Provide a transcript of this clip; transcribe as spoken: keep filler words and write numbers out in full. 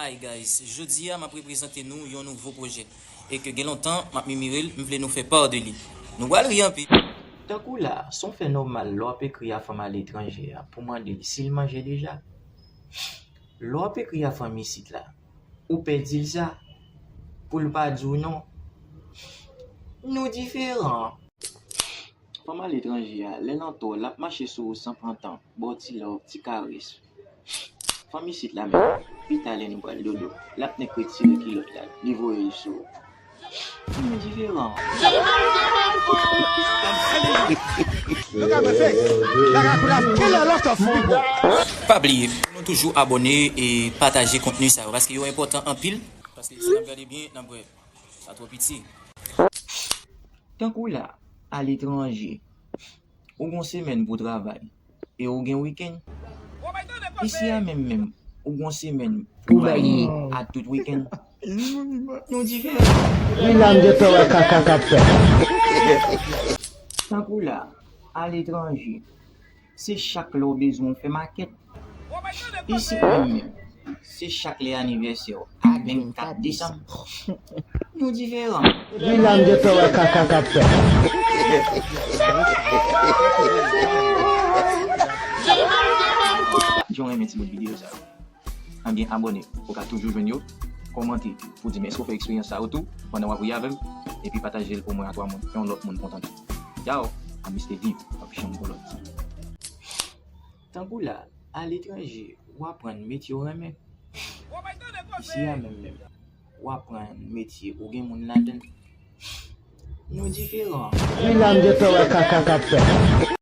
Hi guys, jodi a m ap reprezante nou yon nouvo pwojè e ke gen lontan m ap mimire l, m vle nou fè pa de li. Nou pral ri anpil. Tankou la, se yon fè nòmal lè w ap ekri a fanm aletranje a pou mande l si l manje deja. Lè w ap ekri a fanm isit la, ou pè di l sa pou l pa di w non. Nou diferan. Fanm aletranje a, lè l an tò, l ap mache sou ou san pran tan, ba w ti love, ti karès. Fanm isit la menm, pita lè nou pral dodo, l ap nèk retire kilòt la, li voye l sou ou. Nou diferan. Pa bliye, nou toujou abòne e pataje kontni sa yo, paske yo enpòtan anpil, paske si n ap gade byen, n ap wè sa twò piti. Tankou la, aletranje, ou gon semèn pou travay e ou gen wikenn. Isi a menm menm, ou gon semèn pou bay a tout wikenn. Nou diferan. Wi la, m gentan wè kaka k ap fèt. Tankou la, aletranje, se chak lè w bezwen w fè makèt. Isi menm menm, se chak lè anivèsè w, a vennkat desanm. Nou diferan. Wi la, m gentan wè kaka k ap fèt. Jan w renmen ti bout videyo sa yo. Ebyen, abòne, ou ka toujou jwenn yo. Kòmante pou di m èske w fè eksperyans sa yo tou pandan w ap ri avè m. Epi pataje l omwen a twa moun. Fè yon lòt moun kontan tou. Ciao, a Mister Viv, w ap janm gon lòt. Tankou la, aletranje, w aprann metye w renmen. Isi a menm menm, w aprann metye ou gen moun ladan l. Nou diferan. Wi la, m gentan wè kaka k ap fèt.